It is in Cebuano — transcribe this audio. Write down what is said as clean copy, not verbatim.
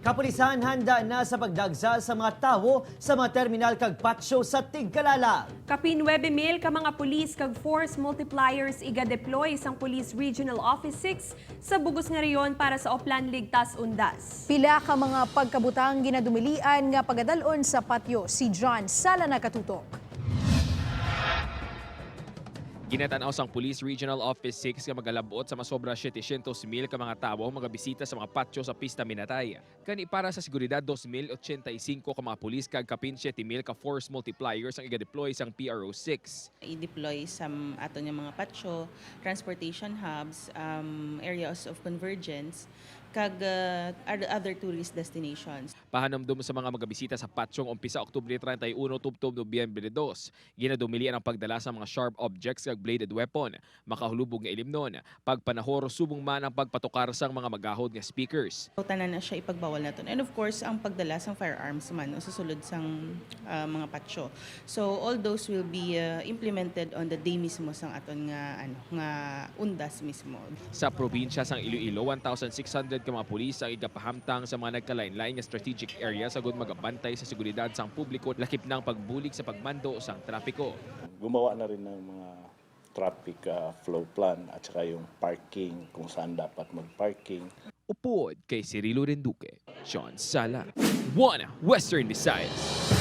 Kapulisan handa na sa pagdagsa sa mga tawo sa mga terminal kag patio sa Tigkalala. Kapin 9,000 ka mga pulis kag force multipliers iga-deploy sang Police Regional Office 6 sa bugos nga reyon para sa Oplan Ligtas Undas. Pila ka mga pagkabutang ginadumilian nga pagadalon sa patio. Si John Sala nakatutok. Ginatanaw sang Police Regional Office 6 nga magalabot sa masobra 700,000 ka mga tawo mga bisita sa mga patio sa Pista Minatay. Kani para sa seguridad, 2,085 ka mga pulis kag kapin 7,000 ka force multipliers ang iga-deploy sang PRO 6. I-deploy sa aton nga mga patio, transportation hubs, areas of convergence, kag other tourist destinations. Pahanumdum sa mga magabisita sa patsyong umpisa Oktubre 31 tubtob Nobyembre 2. Ginadumilian ang pagdala sa mga sharp objects kag bladed weapon, makahulubog nga ilimnon, pagpanahor subong man ang pagpatukar sang mga magahod nga speakers. So, tanan na siya ipagbawal naton. And of course, ang pagdala sang firearms man no, sa sulod sang mga patio. So all those will be implemented on the day mismo sang aton nga ano nga undas mismo. Sa probinsya sang Iloilo, 1,600 ka mga pulis ang igapahamtang sa mga nagkalain-lain nga strategic area sagud magabantay sa seguridad sang publiko lakip ng pagbulig sa pagmando sang trapiko. Gumawa na rin ng mga traffic flow plan at saka yung parking, kung saan dapat mag-parking. Upod kay Cirilo Renduque, Sean Sala, 1 Western Visayas.